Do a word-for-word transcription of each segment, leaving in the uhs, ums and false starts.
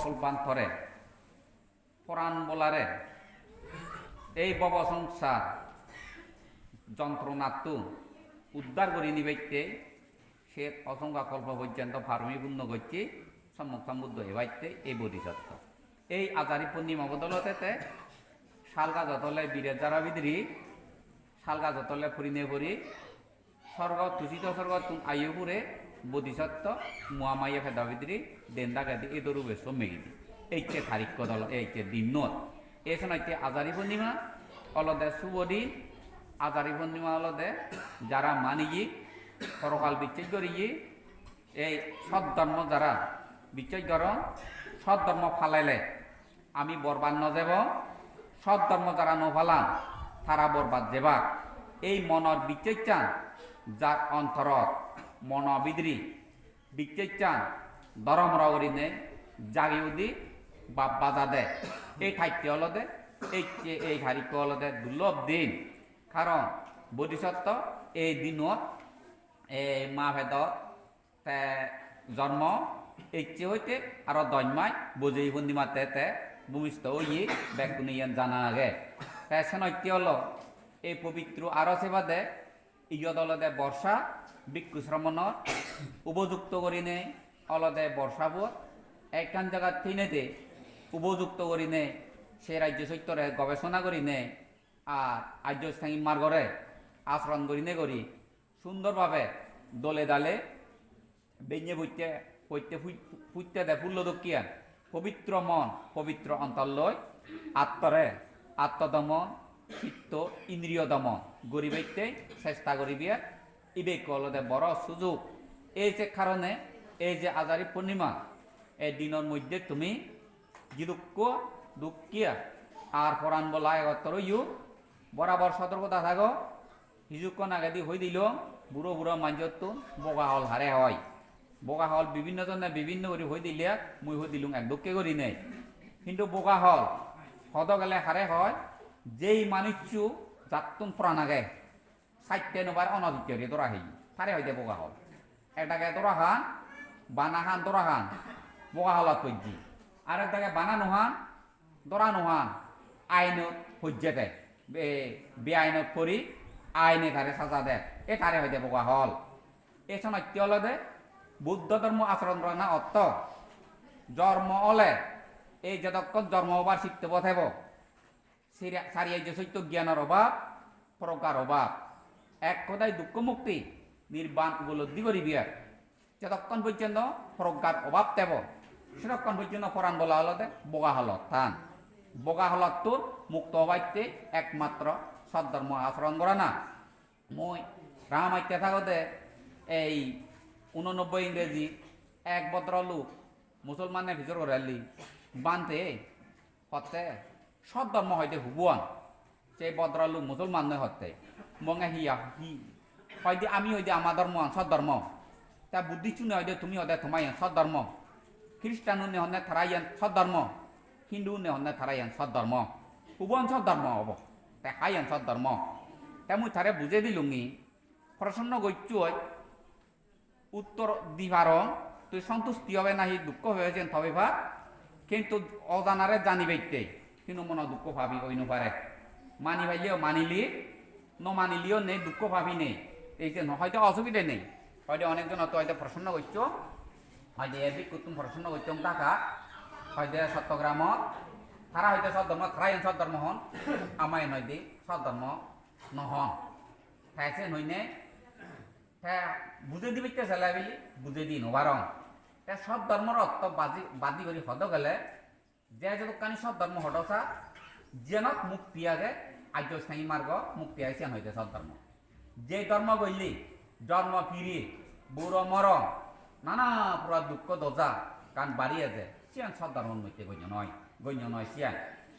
kolpantore, poran bolare, ei bobo songsar jontronattun uddar guri nibatte, set osongkha kolpo porjonto parami punno gocche, sommok sombuddho ebatte ei bodhisotto. Ei ajari purnima bodolote te sal gajo tole bire jara bidiri, sal gajo tole purine puri, sorgo, tusito sorgottun ayo pure bodhisotto, Mohamaya pedo bidire den dagedi edo rube sommegidi. Ecche tarikko dolo, ecche dinnot. Eson ecche ajari purnima olode subo din, ajari purnima olode jara maniye, porokal bicchej goriye, ei sot dhormo jara bicchej goron, sot dhormo palele ami borbad no jebong, sot dhormo jara no palan, tara borbad jebak. Ei monor bicchejchan jar ontorot, mono bidire bicchejchan doromoro gurinei jagi udi bab bajade. Ei tatte olode, ecche ei tarikko olode durlob din. Karon bodhisotto ei dinot, ei ma pedot te jonmo ecche hoite aro dosh mas bojei purnima te te bhumistho oye, bekkune iyan jana age. Te senotte olo ei pobitro aro se bade iyot olode borsa, bhikkhu sromonor upojukto gurinei olode borsa bot ekkan jagat thinede upojukto gurinei se rajyo sottore gobesona gurinei ar Arjo Ostangik margore asoron gurinei guri sundor bhabe dole dale benne putte, putte pui-, putte de pullo dokkiyan, pobitro mon, pobitro ontor loi, attore, attodomon, chitto, indriyo domon guribatte chesta guribe, ibe ekko olode boro sujog. Ei je karone, ei je ajari purnima, ei dinor moddhe tumi jidukko dukkiya ar poran bola egottor oiyo, borabor sotorkota thago. Hijukkon agedi hoi dilong, buro buro manjottun boga hol hare hoi. Boga hol bibinno jone bibinno guri hoi dile, mui hoi dilung ek dokke gurinei. Hintu boga hol hodo gele hare hoi, jei manuccho jattun poran age, satte nobar onoditte guri dora hei, tare hoide boga hol. Ek dage dora han, bana han, dora han, boga holot pojje. Arek dage bana no han, dora no han, ainot pojje de. Be-, beainot pori aine tare saja der. E tare hoide boga hol. E sonotte olode Buddho dhormo asoron gorana otto. Jormo ole, ei jodokkon jormo obar sittobo thebo, siri-, sari ajjo sotto gyanor obab, proggar obab. Ek hodai dukko mukti, nirban upolobdhi goribar. Jotokkon pojjonto proggar obab thebo, sedokkon pojjonto poran bola olode boga holot than. Boga holottun mukto obatte ekmatro sot dhormo asoron gorana. Mui Rangamatte thagode ei unonobboi ingreji ek bodro luk musolmanne pijor gorelli, "Bhante," hotte, "sot dhormo hoide hubuan?" Se bodro luk musolman noi hotte. Monge hi a-, hi? Hoide, "Ami hoide ama dhormoan sot dhormo." Ta Buddhist-une hoide, "Tumi hode toma iyan sot dhormo." Christian-une honne tara iyan sot dhormo. Hindu-une honne tara iyan sot dhormo. Hubuan sot dhormo obo? Te ha iyan sot dhormo? Te mui tare bujei dilungi, prosno gocchoi, uttor di parong, tui sontusti obe nahi dukko pebe siyen tobe par, hintu ojanare janibatte hino mono dukko pabi oi no pare. Mani paileo manili, no manileo nei, dukko pabi nei. Ei je no hoide osubide nei. Hoide onek jonottun hoide prosno goccho, hoide e bhikkhuttun prosno gocchong Dhaka, hoide Chottogramot, tara hoide sot dhormo, tara iyen sot dhormo hon, ama iyen hoide sot dhormo no hon. Te siyen hoine, te bujei dibatte sele bili bujei di no parong. Te sot dhormor ortho baji, badi guri hodo gele, je jodokkani sot dhormo hodo sa, jiyanot mukti age, Arjo Ostangik margo mukti age, siyan hoide sot dhormo. Je dhormo golle, jonmo piri, buro moron, nana pura dukko doja gan bari eje, siyan sot dhormor moddhe gonyo noi, gonyo noi siyan.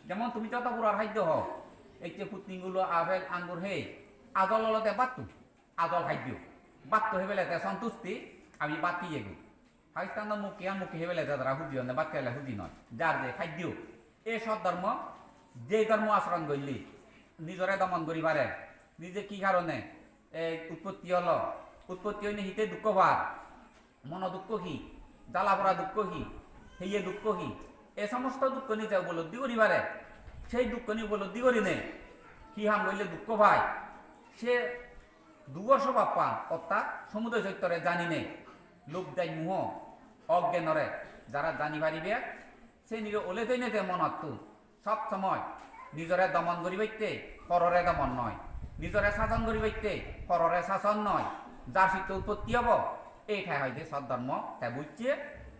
Jemon tumi joto puror haddo ho, ecche putting gulo, apple, angur, hei, ajol olode bhatto. Ajol haddo. Bhatto hebele te sontusti, ami bhat heyegoi. Pakistan-o mukki ar mukki hebele te tara huji honne, bhat hele huji noi. Jar je haddo. E sot dhormo, je dhormo asoron golle, nijore domon guri pare, nije ki karone, e, utpotti olo, utpotti oine hite dukko par, mono dukko hi, jala pora dukko hi, heye dukko hi, Ei somosto dukkani je upolobdhi guri pare, sei dukkani upolobdhi gurinei hi ham goille dukko pai, se dugor sobabpan, orthat somudoy sottore janinei, lobh dej moho, oggenore jara jani paribe, senire ole toinei te monottun sob somoy nijore domon guribatte, porore domon noi, nijore sason guribatte, porore sason noi, jar sitto utpotti obo, ei te hoide sot dhormo te bujje,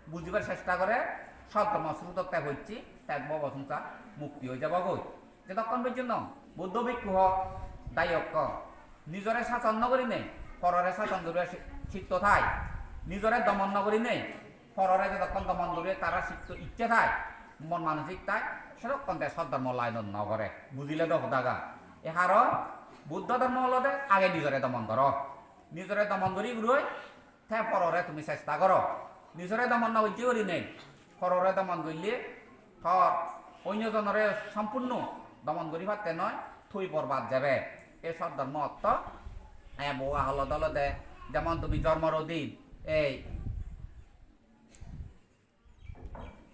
bujibar chesta gore, sot dhormo sruttot te pocche, te bhobo songsar mukti oi jabogoi. Jedokkon pojjonto Buddho bhikkhu ho, dayok ho, nijore sason no gurinei, porore sason guribar si-, sitto thai, nijore domon no gurinei, porore jedokkon domon guribar tara sitto icche thai, mon manosik thai, sedokkon te sot dhormo line-ot no gore, bujile do hodagan. E haron Buddho dhormo olode age nijore domon goro, nijore domon guri guroi, te porore tumi chesta goro. Nijore domon no gojje gurinei, porore domon goille tor onyo jonore sompurno domon guri patte noi, tui borbad jebe. Ei sot dhormo ortho, e, boga holot olode, jemon tumi jormor odin, ei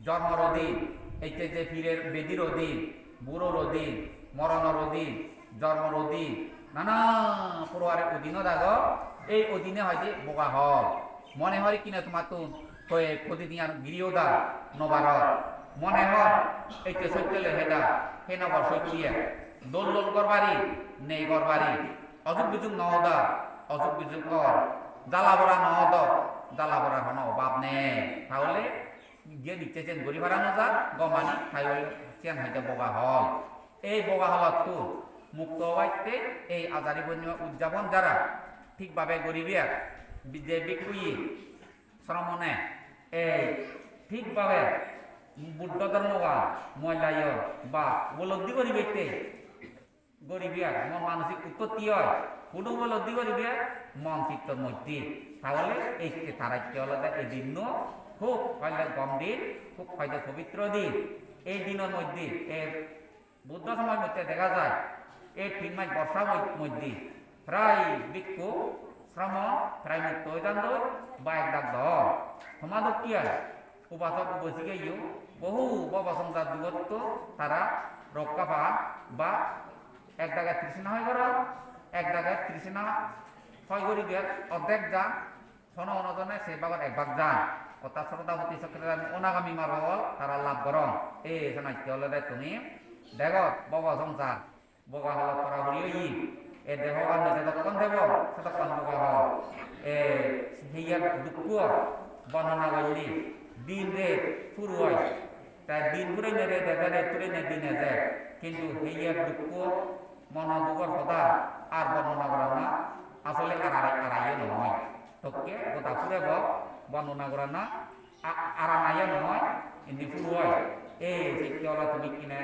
jormor odin, ecche je pirer bedir odin, buror odin, moronor odin, jormor odin, nana poroare odinot ago, ei odine hoide boga hol. Mone hor ikkine tomattun hoi kodi diyan giri oda no paror. Mone hor ecche sottole heda, he nogor sottiye. Dol dol gor bari, nei gor bari. Osuk bisuk no oda, osuk bisuk or. Jala pora no odo, jala porar hono obab nei. Tahole je icche siyen guri para no jar, gom ani, tahole siyan hoide boga hol. Ei boga holottun mukto obatte ei Ajari Purnima udjapon jara thik bhabe guribe, je bhikkhuye sromone ei thik bhabe Buddho dhormogan mollayon ba upolobdhi guribatte guribe, mon manosik utpotti oi, hudu upolobdhi guribe, mon chittor moddhe. Tahole ecche taratte olode ei dinno hub hoile gom din, hub hoide pobitro din. Ei dinor moddhe, ei Buddho somoy moddhe dega jai, ei tin mas borsa mod-, moddhe prai bhikkhu sromon prai mukto oi jandoi ba ek dak dol. Toma dokke ai Upasok upasikayo bohu bhobo songsar dugottun tara rokka pan ba ek dage trishna hoi goron, ek dage trishna hoi guri der oddek jan, hono hono jone se bhagot ek bhag jan, orthat Srodapatti, Sokridagami, Onagami margo phol tara lab goron. Ei senotte olode tumi degot bhobo songsar boga holot pora puri oye. E dehogan jedokkon thebo, sedokkon boga hol. E, heiyar dukko bornona golle, din ret suru oi. Te din purinei ret eje, ret purinei din eje. Hintu heiyar dukko, mono dugor hoda ar bornona gorana asole ar, ar, arayo noi. Tokke goda purebo bornona gorana a-, aranayo noi, indi puro oi. Ei, sekke ole tumi kine,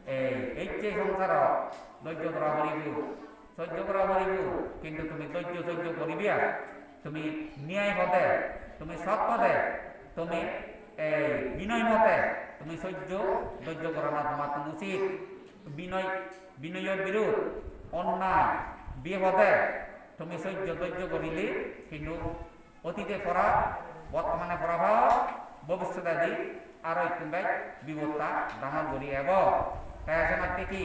ei, ecche songsarot dojjo dhora poribo, sojjo gora poribo, kintu tumi dojjo sojjo goribe ar, tumi niyai pode, tumi sot pode, tumi, ei, binoy mote, tumi sojjo dojjo gorana tomattun usit. Binoy, binoyor birud, onnay, bipode, tumi sojjo dojjo gorile, kintu otite pora, bortomane pora pao, bobissotedi aro ekku bej bipotta dangor guri ebo. Te senotte hi?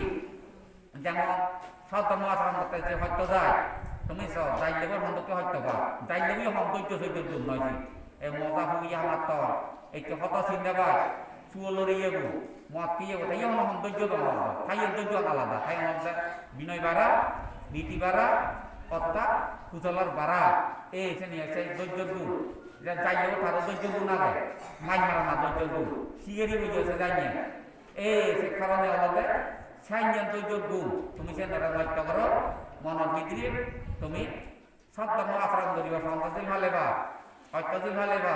Jemon sot dhormo achoron gotte je hosto jai, tumi so, jaillebo hondokke hosto pa, jaillebo hon dojjo sojjo dun noi si. E moja hugiya mattor, ekku hoto sinde pai, suolor iyebo, mot piyebo, te iye hono hon dojjo dun noi. Te iye dojjo alada, te iye olode binoy bara, niti bara, orthat kusolor bara. E seni ese dojjo dun. Je jaillebo taro dojjo dun age, maj marana dojjo dun. Sigeri bojo se janye. E se karone olode sanye dojjo dun. Tumi se nore nosto goro, monor bidire tumi sot dhormo achoron guriba, Panchajil paliba, Oshtajil paliba,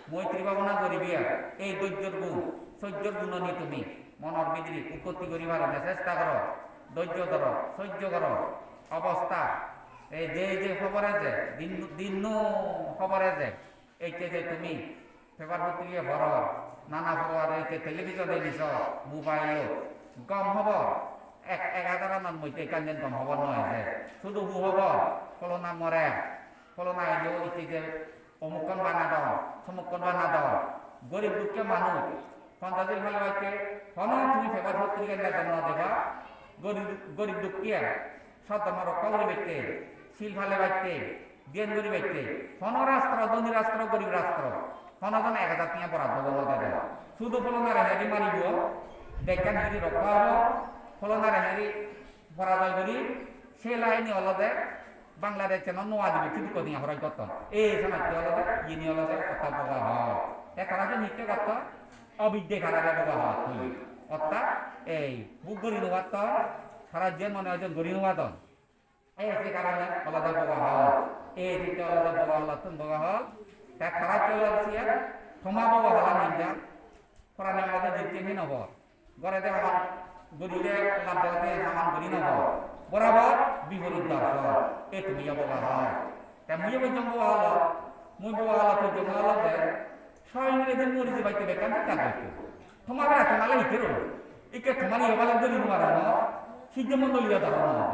moitri bhabona guriba, ei dojjor gun, sojjor gunani tumi monor bidire utpotti guribar jone chesta goro, dojjo dhoro, sojjo goro, obosta, ei je je hobor eje, din, dinno hobor eje, ecche je tumi paper potrika poro, nana poro aro ecche television-e diso, mobile-ot, gom hobor, ek, ek hajar anor moddhe ekkan jen gom hobor noi je. Sudu hu hobor, pholona more, pholona elo ecche je omukkon banadon, somukkon banadon, gorib dukke manuj, Ponchosil palebatte, hono tumi paper potrika ledon no deba, gorib, gorib dukkiya, sot dhormo rokka guribatte, sil palebatte, dhyan guribatte, hono rastro, dhoni rastro, gorib rastro, hono jon ek hajar tenga boraddo no dede. Sudu pholonare hedi maribo, dejkan hedi rokka obo, pholonare hedi porajoy guri, se laine olode Bangladesh-ot nuo dibe sidukko tenga horoj gotton. Ei senotte olode, iyeni olode orthat boga hol. Te tara je hitte gotton, obidde tarare boga hol tuli. Orthat ei buk guri nuo patton, tara je mone hoy je guri nuo padon. Ei se karone olode boga hol. Ei hitte olode boga holottun boga hol. Te tara je olode siyan, toma boga holan hinjan. Porane olode jitte hi no hor. Gorede haman gurile lab degode haman guri no hor. Borabor biporit dorshon. E tumiyo boga hol. Te muiyo bojjong boga hol. Mui boga hol tujjong olode. Soingre din mori jibatte bekkan thik thak goitto. Toma bera toma le hitte ro. Ikke toma ni obale guri no paro no. Sijje mondoliyo doro no.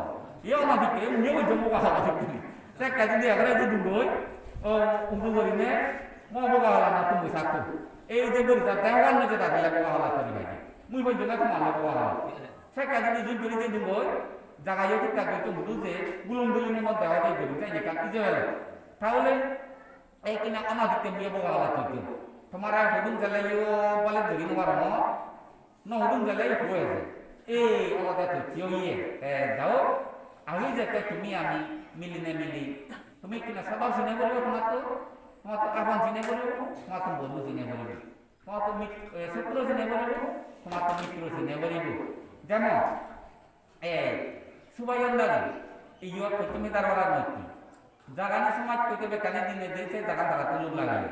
Ye ona dikke muiyo bojjong boga hol dikke. Sekka jodi egore jodi dungoi. O udu gorine. Mo boga hol na tumu sakko. Ei je guri ta dewan ne je ta le boga hol kuri bai. Mui bojjong na toma le boga hol. Sekka jodi jin guri je dungoi, jagayo thik thak guri hudu je, gulum gulum monot dewa de guri, tai ekkan ije holo. Tahole ei kina ona dikke muiyo boga hol tujjong. Tomare hudun jele yo bale guri no paro no. No hudun jele yo ho eje. Ei olode tujjo iye. E jao, ahi jete tumi ami miline mili. Tumi kina sodor sine guribo tomatto, tomatto apon sine guribo, tomatto bondhu sine guribo. Tomatto mit-, e, sotru sine guribo, tomatto mitru sine guribo. Jemon, e, Subayon dagi, iyot Pottum Hidar Parar moddhe. Jagani somaj hoite bekkani dine de se jagan tara tuluk lageye.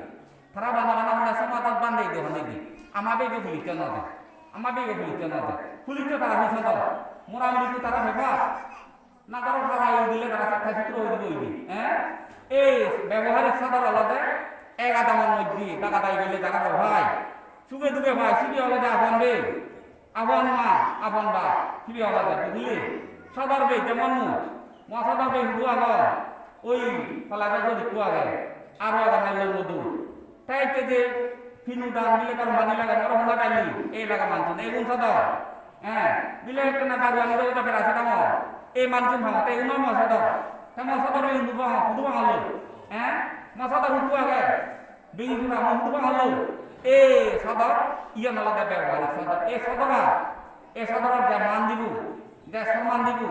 Tara bana bana honna somajot bande idu honni di. Ama bege pulisso no de. Ama bege pulisso no de. Pulisso tara hi sodor. Mora muribo tara bepar. Nagoro harai udile tara sakka sutro udi boibi, eh? Ei beboharik sodor olode ek adamor moddhe daga dagi gele tara no pai. Suge duge pai, sibe olode apon bhei, apon ma, apon bap, sibe olode, bujili? Sodor bhei jemon mui, mo sodor bhei hudu agon, oi Palagor ikko age, aro agon Longmodu. Te ecche je pinu dan bile company lagan, aro Honda Daily, ei laga mansun, ei gun sodor. Eh, bile ekkena daru ani dogo ta paracetamol. Ei mansun pang, te uno mo sodor. Te mo sodor ei hudu pang, hudu pang lo. Eh, mo sodor hudu age. Bingi pura mo hudu pang lo. Ei sodor, iyan olode beboharik sodor. Ei sodor a, ei sodor je man dibo, je somman dibo,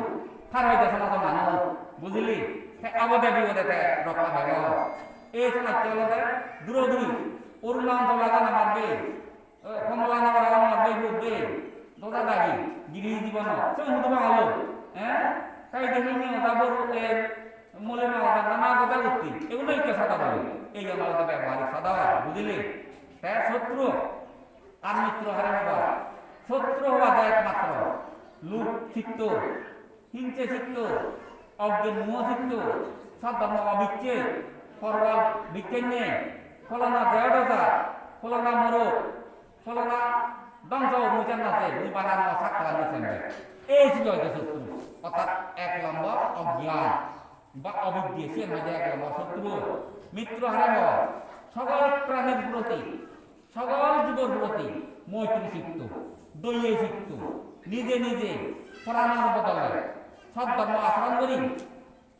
tar hoide somajo manuj, bujili? Te obode bibode te rokka pebo. Ei somatte olode duro duri, Arunachal lagan amar bhei, eh, Kamalanagar amar bhei, bhei, doda dagi, giri jibono, se hudu bangalo, eh? Tai de hini oda boru, eh, mole ma oda nana goda utti, egulo ikke sada bole, ei amar oda beboharik sada, bujili? Te sotru, ar mitro hare hoba, sotru hoba de ekmatro, lub chitto, hingse chitto, oggen muo chitto, sot dhormo obicche, porgol bicchenne, pholona jeyot oja, pholona morot, pholona dongso mui jen nache, mui bana no sakka mui jen de. Ei sibe hoide sotru, orthat ek lombor ogyan ba obidde, siyen hoide ek lombor sotru. Mitro hare ho, sogol pranir proti, sogol jibor proti moitri chitto, doye chitto, nije nije poranor bodole sot dhormo achoron guri,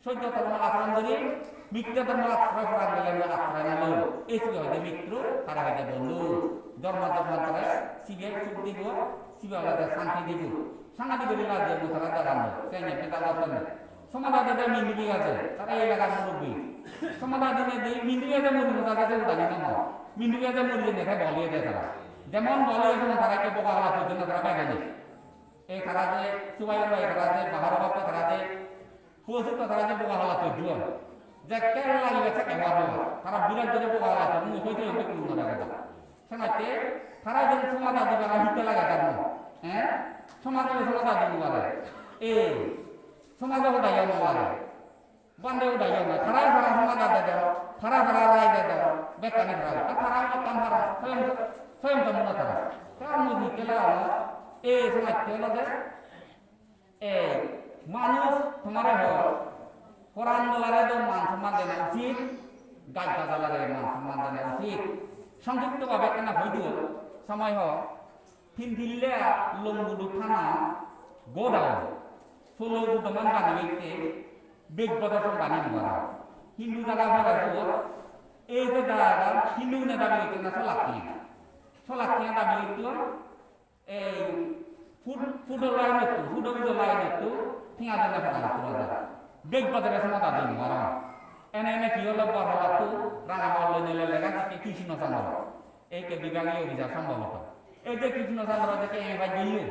sojjo dhormo achoron guri, micche dhormo achoron guri, poran gele achoron guri, ei sibe hoide mitro, tara hoide bondhu, jormo jormantore sibe suk dibo, sibe olode santi dibo. Sangadi guri lage mui tara jagan, sene peda lotton. Somajo dede Mindu Bey aje, tara ei elagar murubbi. Somajo dede Mindu Bey aje muri no jade se udani no mo. Mindu Bey aje muri jene te bol iye de tara. Jemon bol iye jemon tara ikke boga hala pojjonto tara pegeni. Ei tara je Subayon bhai, tara je Bahar bhai, tara je Huo sukko tara je boga hala pojjon. Jekke lagibe sekke hobor peba. Tara birat jore boga hala pojjon, mui hoite hoite kulun no degede. Senotte tara jodi somadan dibar hitte lage tar mo? Eh? Somadan somadan dibar. Eh, somadan hoda yo no lage. Bande hoda yo no. Tara tara somadan de do. Tara tara rai de do. Bekkani tara. Tara ekkan tara. Soyam soyam soyam tara. Tara mui dikke lage. Eh, senotte olode ei manuj tomare hoi, poran bolare do man somman dena usit, gaj gajalare man somman dena usit. Songkipto bhabe ekkena hoi diyo, Samay ho, tin dille lombudu thana goda solo gudoman bani bette bej bodor song bani nubara. Hindu jaga hore sot, ei je jaga Hindu ne dabi bette na solakki. Solakki dabi bette ei food, food line to, food of the line to, tinga dena pada nubara. Bej bodore song bani nubara. Ene ene ki holo bor hola tu, ranga bol loi nele lega ki Krishna Chandra. Ei ke bibhagiyo officer sombhoboto. Ei je Krishna Chandra je ke M A pass goiyo,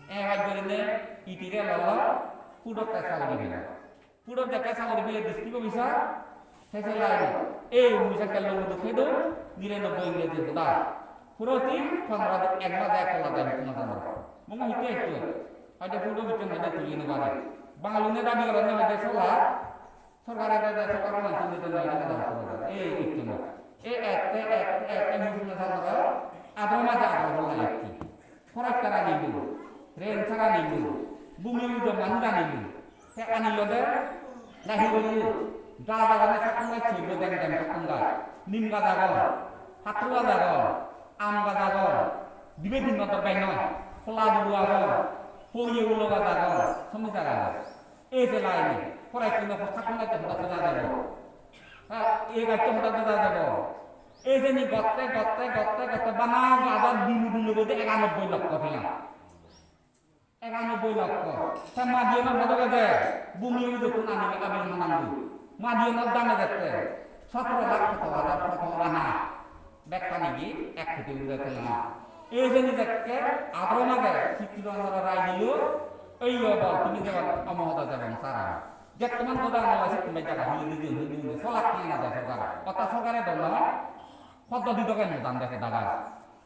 M A pass gorinei itire lolo, pudot te sagori pelo. Pudot jekke sagori peye district officer, te se line. Ei mui jekke logo do pedo, nire nobbo Ingreji hoda. Puro tin pondro din, ek maje ek polla dai Krishna Chandra. Mui hitte ekku. Hoide pudo bichon hoide tuli no pare. Bangalune dabi goronne hoide sola, Sorkare dede, sorkare manse dede noi, dede dede. Ei ikko noi. Ei ette, ette, ette Krishna Chandra, adro maje adro holla ikki. Forester anilo, ranger anilo, bumi ujo manuj anilo. Te anilo de, nahi boli, gaj agon, sakkun gaj, sibe dem dem sakkun gaj. Nim gaj agon, pattur gaj agon, aam gaj agon, dibe din motor bai noi, hola dulu agon, hoye ulo gaj agon, somosa gaj agon. Ei je line-e, pore ekku na pore sakkun gaccho hoda hoda jebo. Ha, ei gaccho hoda hoda jebo. Ei je ni gotte, gotte, gotte, gotte bana gajor bilu bilu gode eganobboi lokko tenga. Eganobboi lokko. Te madiyanor hodo gede, bumi udottun ani ami manandu. Madiyanor dame dette, sotro lakh hoto hajar hoto ana. Bekkani gi ek koti ugure tenga. Ei je ni jekke adro mage Sittirangara rai dilo, ei yo bol, tumi jebon omohodo jebon sara. Jettoman goda amala sittun bej jaga hili di di hili di solak ki na da sorkar. Otta sorkare do no, poddoti doge no dan deke daga.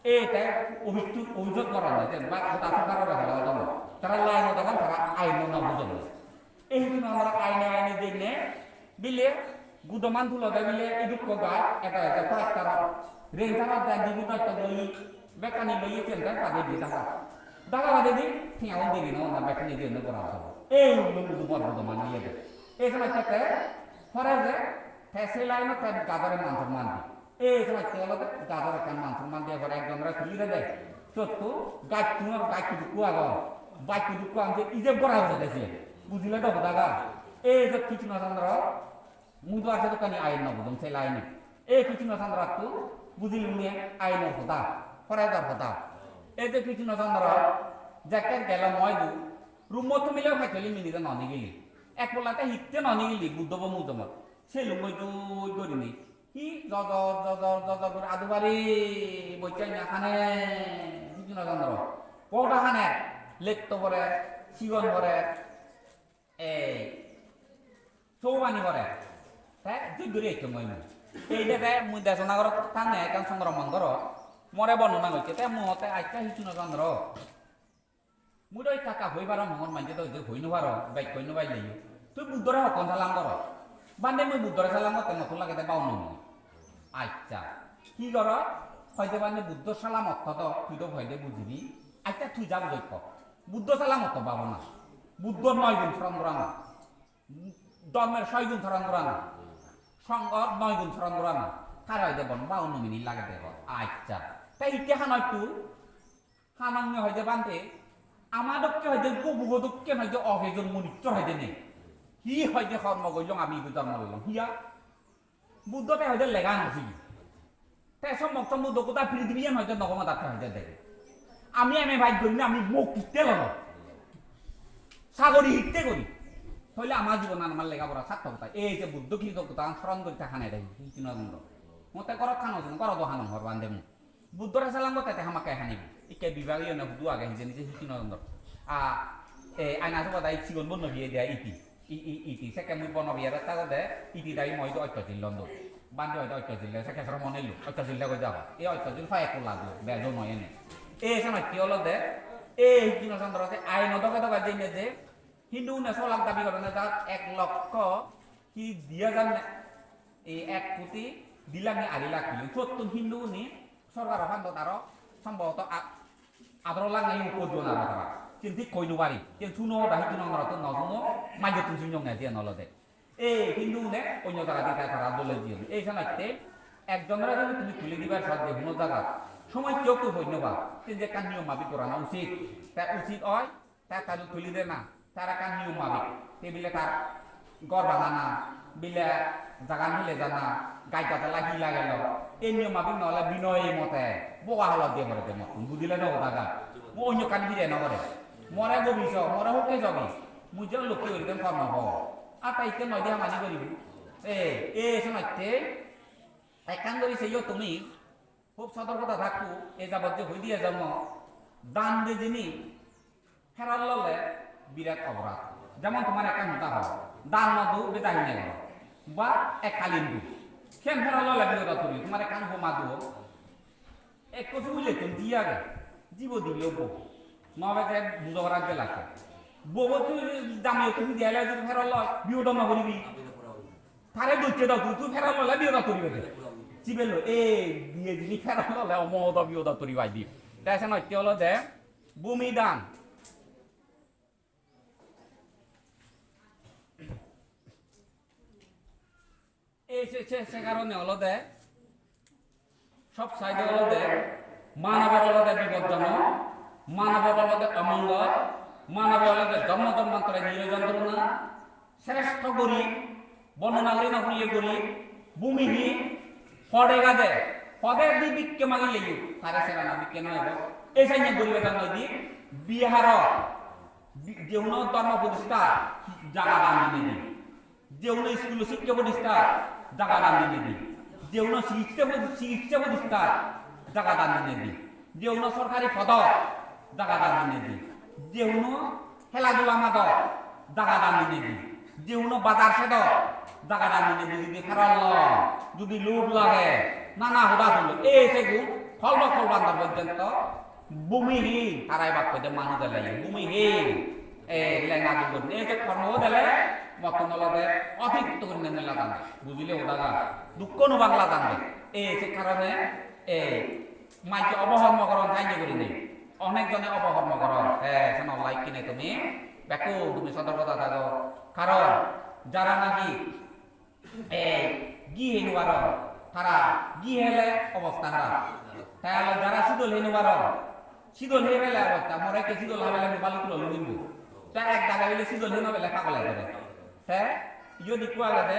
Ei te obhijog, obhijog goron de, je ba goda sorkar ore holo do no. Tara line o dogan, tara ain no bujon. Ei hintu amara aine aine jeinne bile gudoman tulode bile idukko gaj eda eda forester-ot, rangerot jai dibi gaj to loi bekkani loi center pade di daga. Daga bade di tiya un degi no na bekkani di no gora do. Ei ullo gudu bor gudoman iye de. Ei somoy te pore je te se line-ot te gajore man somman di. Ei somoy te olode gajor ekkan man somman diye pore ekjonore tuli de de. Sotto gaj tunor gaj kudukku agon. Baj kudukku agon je ijeb gora ojede siye. Bujile do hodagan. Ei je Krishna Chandra, mui do ar sedokkani ain no bujong se line-e. Ei Krishna Chandrattu bujilunge ainor hoda, forest-or hoda. Ei je Krishna Chandra jekke gelo moi du, room-ot thumile hoi tuli minute no nigili. Ek polla te hitte no nigili Buddho bo mujomot. Selung goi dui gurinei. Hi jojor, jojor, jojor guri adu bari boitte anya hane, Krishna Chandra. Poda hane, letto pore, sigon pore, ei, sobani pore. Te jui guri ecchong goi mui. Ei de te mui desona gorot thanne ekkan songkromon gorot. More bornona gocche, te mui hotte accha Krishna Chandra. Mui do ekka ekka hoi parong, hongor manje do je hoi no parong, bej hoi no palle yo. Tui Buddhore hokkon salam goro? Bhante mui Buddhore salam gotte motto lagede baunno minute. Accha. Hi goro? Hoide bhante Buddho salam otto do, tui do hoide bujibi. Accha tui ja bujoi kok. Buddho salam otto bhabona. Buddhor noi gun soron gorana. Dhormor soi gun soron gorana. Songhor noi gun soron gorana. Tare hoide bon baunno minute lagede hor. Accha. Te hitte hanoitu? Hanange hoide bhante, ama dokke hoide gobugo dokke hoide okejon monujjor hoide nei. Hi hoide hormo gollong ami idu jormo loilong. Hiya? Buddho te hoide lega no sigi. Te sommok sombuddho goda prithibiyan hoide no gomadatte hoide dege. Ami M A pass gurinei ami mok hitte lolo. Sagori hitte gori. Toile ama jibonan ama lega pora sarthokota. Ei je Buddho kritoggota soron gori thakane de, hi tino dondro. Mote gorot hano song, gorot do hano hor bhante mui. Buddhore salam gotte te hamakkai hanibo. Ikke bibhag iyone hudu age hijeni je hicchu no jondor. A, e, aina soba dai sigon bonno biye dia iti. I, i, iti. Sekke mui bono biye betta gode, iti dai moi do otto jil londo. Bhante hoide otto jil le, sekke soro mone lo, otto jil le goi jabo. E otto jil fai ekku lagbo, bejo noi ene. E senotte olode, e hicchu no jondor te aino doge doge jeinne je, Hindu une solak dabi gorone jar ek lokko hi di hajar ne, ei ek koti di lakh ni ari lakh hi. Sottun Hindu uni sorkaro fandot aro sombhoboto a-, adoro lakh ni upor duon aro tara. Siyen thik hoi no pari. Siyen suno hoda hicchu no ngorotto no suno, majjottun sunyong ne siyen olode. Ei Hindu une onyo jaga di tara dole jiyon. Ei sanatte ekjonore jodi tumi tuli dibar sot je hono jagat, Somajje okko hoi no pa, te je ekkan niyom mabik gorana usit, te usit oi, te taru tuli dena, tar ekkan niyom mabik, te bile tar ghor banana, bile jagan hile jana, gaj gajala hi lagelo, ei niyom mabik no ole binoy mote, boga holot diye pore de mottun, bujile no hodagan, mo onyo ekkan hire no gore, more gobi so, more hokke sobi, mui je lokki guri dem kormo ho, ar ta ikke noi de hamani goribi, e, e sonotte, ekkan guri seyo tumi, Hub sotorkota thakko, e jabot je hoi diye jamo, dan de jini, ferot lole birat oporad. Jemon tomar ekkan hoda hoi, dan no do beda hine goro, ba ekkalin do. Ken ferot lole birat oporad, tomar ekkan homa do. Ekko sugulettun di age, jibo dile bo. No bede bujo parat gelake. Bobo tu jamiyo tu di ale tu ferot loi, biyo dom no goribi. Tare dujje do, tu, tu ferot lole biyo do turibe de. Sibello, e, diye jini ferot lole, omo do biyo do turibai di. Te senotte olode bhumi dan. Ei se, se, se karone olode sob side olode manobor olode bipodjonok, manobor olode omongol, manobor olode jonmo jonmantore niro jontrona, sreshto gorib, bornona guri no puriye gorib, bhumihin, pode gade, pode di bikke magileyo, tare serana bikke no ebo. Ei sanye guribe dan noi di, Biharot, bi-, je hono dhormo prodishta jaga dan dinei di. Je hono iskulo sikkha prodishta jaga dan dinei di. Je hono sikitsa pro-, sikitsa prodishta jaga dan dinei di. Je hono sorkari podot jaga dan dinei di. Je hono heladula madot jaga dan dinei di. Je hono bazar sedot jaga dan dinei di. Judi ferot loi, judi lob lage, nana hoda tulo. Ei segun kolbo kolbandor porjonto bhumihin, tara ebak hoide manuj ele, bhumihin. E, lenga dulon. E je kormo dele, mottun olode otitto gurinei mui ladan de. Bujile hodagan. Dukko no pang ladan de. E, se karone, e, manje obohormo goron sanye gurinei. Onek jone obohormo goron. E, senolla ikkine tumi, bekkun tumi sotorkota thago. Karon, jara nahi Ei, ghi hei no paron, tara ghi hele obosta harap. Te aro jara sidol hei no paron, sidol hei pele obosta, more ekke sidol habele mui balukko loi lungimbo. Te ek dage bile sidol hei no pele pagol oi jebo. Te iyot ikko agede,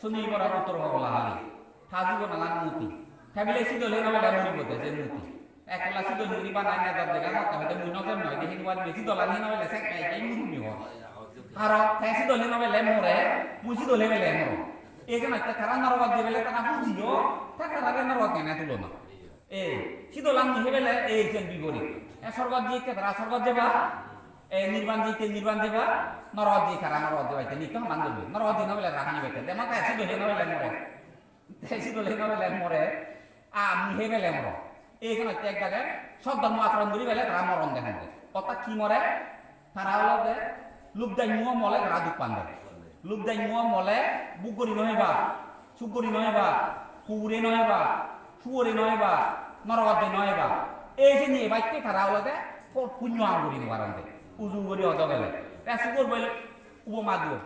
Sunil Boron Uttor Pogolahali. Ta jibonan moti. Te bile sidol hei no pele muribo de je moti. Ek polla sidol hingiri banai nejor dega jatte hoide mui no jemmo hoide hinbar besi dolan hino bele sek kai kai mui mui hor. Aro te sidol hino bele more, mui sidol hei bele more. Ei jenotte tara norogot jei bele tara hujiyo, te tarare norogot gene tulona. Ei sidolan mui hei bele ei jen bibori. E sorgot jei te tara sorgot jeba, e nirban jei te nirban jeba, norogot jei tara norogot jeba, te nitto haman goribo. Norogot jei no bele rahani bete. Dema te sidol hei no bele more. Te sidol hei no pele more, a, mui hei pele moro. Ei senotte ek dage sot dhormo achoron guri pele tara moron dehonde. Orthat hi more? Tara olode lub dai muo mole tara duk pande. Lub dai muo mole buk guri no heba, suk guri no heba, kugure no heba, suore no heba, norogot jei no heba. Ei seni ebatte tara olode po-, punyo ham guri no paronde. Uju guri hodo gele. Te sugor boi upoma duo.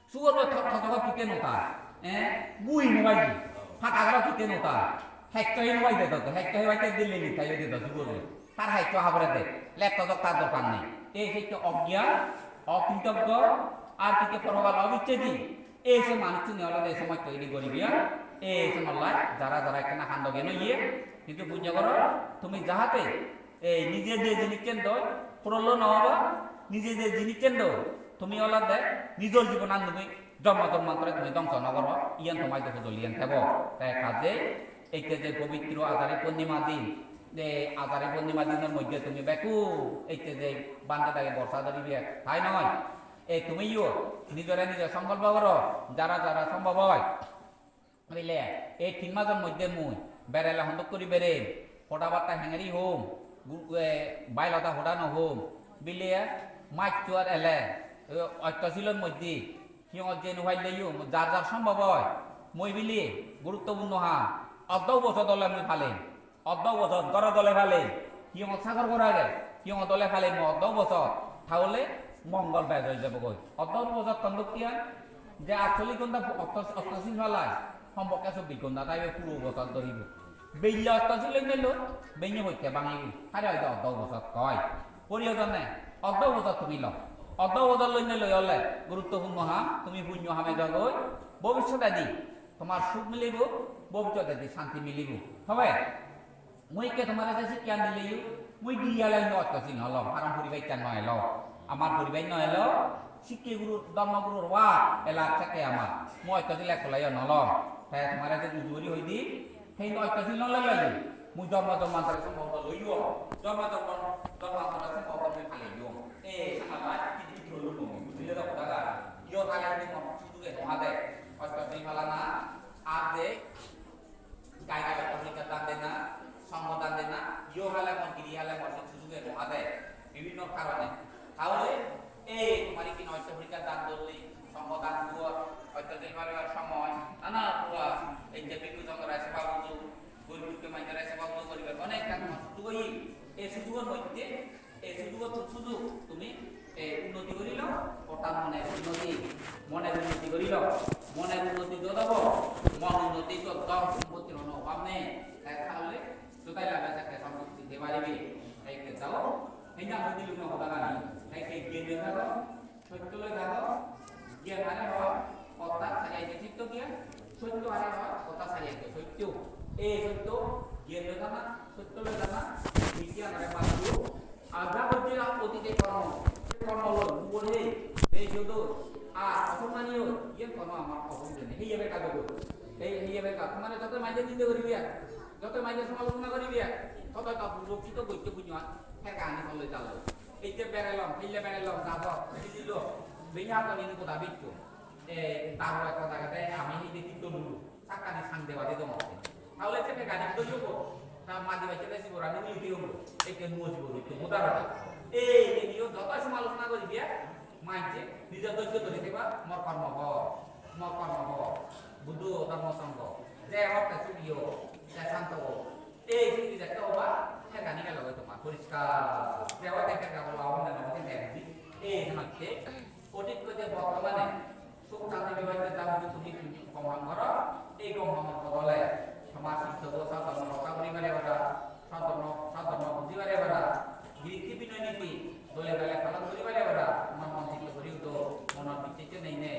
Sugor bo tho-, thotogot kitte no tar, eh? Gui no pai di. Pata garo kitte no tar. Hekto hei no pai de to, hekto hei pai de dille ni tai de to sugor bo. Tar hekto habore de. Lepto jok tar dorkar nei. Ei hekto ogyan, okritoggo, ar kitte porokal obichchedi. Ei se manuchchune olode somosto ini goribiya. Ei se mollai jara jara ekkena hando geno iye. Hintu punyo goro, tumi jahate ei nije je jinissen doi, purollo no obo, nije je jinissen doi, tumi olode nijor jibonan tumi jonmo jonmantore tumi dongso no goro, iyan tomar idu hojoliyan thebo. Te kajei ecche je pobitro Ajari Purnima din, je Ajari Purnima dinor moddhe tumi bekku ecche je bhante dagi borsa dhoribe, tai noi? E tumiyo nijore nije songkolpo goro, jara jara sombhob oi. Bile, ei tin major moddhe mui berele hondok guri berem, hoda batta hengeri hom, gu-, e, bailota hoda no hom. Bile, majjor ele, e, otto silor moddhe, hiyongot jei no pailleyo, jar jar sombhob oi. Mui bile, guruttopurno ham, oddo bojor dole mui palem. Oddo bojor, goro dole pale, hiyongot sagor gor age, hiyongot dole pale mo oddo bojor, tahole mongol bej oi jebogoi. Oddo bojor ton dokkiyan, je atchollish ghonta otto, otto sin palai, sompokke chobbish ghonta taibe puro bojor dhoribo. Belle ottosil loinei lo, benne potte bangi, hare hoide oddo ubosot koi. Porihodonne, oddo ubosot tumi lo. Oddo ubosot loinei loi ole, guruttopurno ham, tumi punyo hame jogoi, bobissotedi tomar suk milibo, bobissotedi santi milibo. Hobe? Mui ikke tomare je sikkeyan dileyo, mui giri ale ino ottosil no lom, karon poribarssan no elo. Amar poribar no elo, sikke guru, dhormo gurur wa, ela sekke amar. Mui ottosil ekkoleyo no lom. Te tomare je uju guri hoi di, hei no ottosil no loileyo. Mui jonmo jonmantore sombhob loiyo, jonmo jonmo, jonmantore sombhob mui paleyo. E, amar kiti kiti holo mui, bujile to hodagan. Iyo tale ni mon suduge no hade. Ottosil palana, ar de, Gai gai otto porikkhar dan dena, songho dan dena, iyo hale mon, giri hale mon, se sujuge no ade, bibhinno karone. Tahole ei tomar ikkine otto porikkhar dan dole, songho dan duo, otto jil maribar somoy, nana pura ei je bhikkhu songho rai seba bujo, gorib dukki manjore seba bujo goribar onek ekkan sujugo, ei sujugon moddhe Ei sujugottun sujug tumi, eh, unnoti guri lo, orthat monor unnoti, monor unnoti guri lo, monor unnoti jot obo, mon unnoti jot dhon sompotti hono obhab nei, te tahole jodai lage sekke sompotti de paribe, ei ke jao, ei na hoi dilung na hoda gani, ei ke gyan loi thago, sotto loi thago, gyan are hoi, orthat sari aite chitto gyan, sotto are hoi, orthat sari aite sotto, ei sotto, gyan loi thana, sotto loi thana, ei gyan are bad diyo, Ar ja gojje otite kormo, se kormo loi mubor hei, bejodo, ar osommanio, iyen kono amar osubide nei. Hei ebe kajo goi. Hei, hei ebe kajo. Mane joto manje ninde goribe, joto manje somalosona goribe, joto ta bujo kito gojje punyo an, her kahani holle jalo. Ei je berelong, hille berelong, gajo, hille dilo, benya to nini koda bitto. E, daro ekko dagede, ami hei de titto lulu. Sakkani sang debadi dong otte. Tahole se pegani do yobo. Ta madi bacche de sibora nuli diyo. Ekke nuo sibor utto mudar otte. Ei, ei, iyo joto somalochona gori diya. Manje, nijo dojjo dhori theba, mor kormo hor. Mor kormo hor. Buddho, dhormo, songho. Je hotte sugi o, je santo o. Ei, sugi jekke oba, pegani gelo goi tomar. Poriskar. Je hotte pegani gelo, onne no hotte pegani. Ei, senotte. Otit hoite bortomane Suk santi pebatte ja hudu tumi gom ham goro, ei gom hamor bodole tomar sitto dosa dhormo rokka guri pare para, sat dhormo, sat dhormo buji pare para, giritti binoy niti dole dale palon guri pare para, tomar mon sitto guri udo, monor bicchecche nei ne,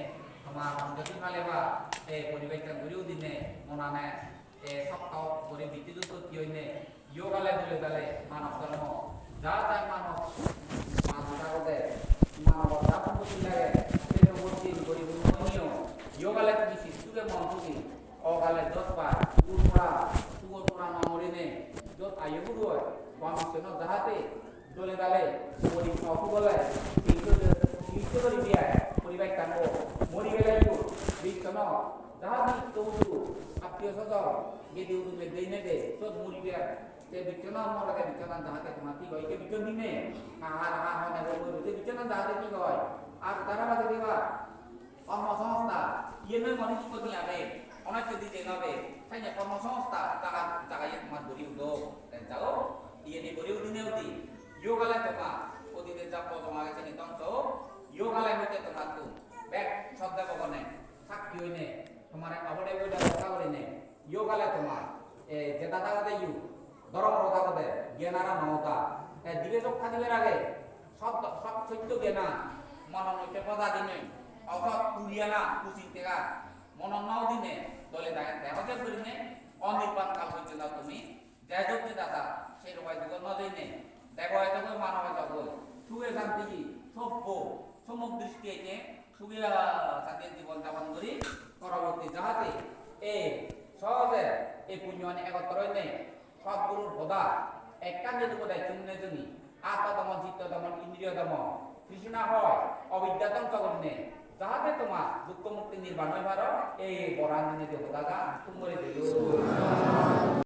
tomar mon jodi pale ba, ei poribekkhan guri udine, monane, ei sokto guri bicche jutto ki oine, Yogale dole dale manob dhormo, ja ja manob manob agode, manob ja sompotti lage, se sompotti goribo no oiyo. Yogale tumi sittuge mon sugi, ogale dos bar, urpora, suor pora no morine, jot ayo buru oi, bamissono jahate dole dale mori no pugole, sitto, sitto gori biya, poribar tangbo, mori gele yo, bissono, jahate itto udu, attiyo sojon, gedi udu medde inede, sot mori biya, Te bichona morode bichona jahate tomar thik oi, te bichon dinne, ha, ha, ha, ha, ne bol bol, te bichona jahate thik oi. Ar tara bade diba, kormo songstha, iye noi mone thik oi age, onek jodi je nobe, sanye kormo songstha, jaga, jaga iye tomar gori udo, te jao, iye ni gori udine udi, yogale tomar, odite ja bojong age seni dhongso, yogale hoite tomar tu, bek sodde bogone, sakki oine, tomare abode bode rokka gorine, Yogale tomar, eh, jeda dagode yu, dhorom ro dagode, gyan ara no oda. Eh, dibe jokka dibe rage, sot, sot, sotto gyana, mono moddhe poja dinei, osot puriyana, kuchinte ga, mono no dine, dole dage, te hoje gurine, onirban kal porjonto tumi, je jok je dasa, se robai dugo no dine, dego edo goi, mano edo goi, suge santi, sobbo, somuk dristi ene, Sugiya sadiye jibon japon guri, poroborti jahate ei sohoje ei punyoni egottor oinei Sotgurur hoda ekkan jedi hodai sunne juni, atto domon, chitto domon, indriyo domon, trishna hoy, obidya dhongso gurinei, jahate toma dukko mukti nirban oi paro, ei boran dinei je hodagan tum guri diyo.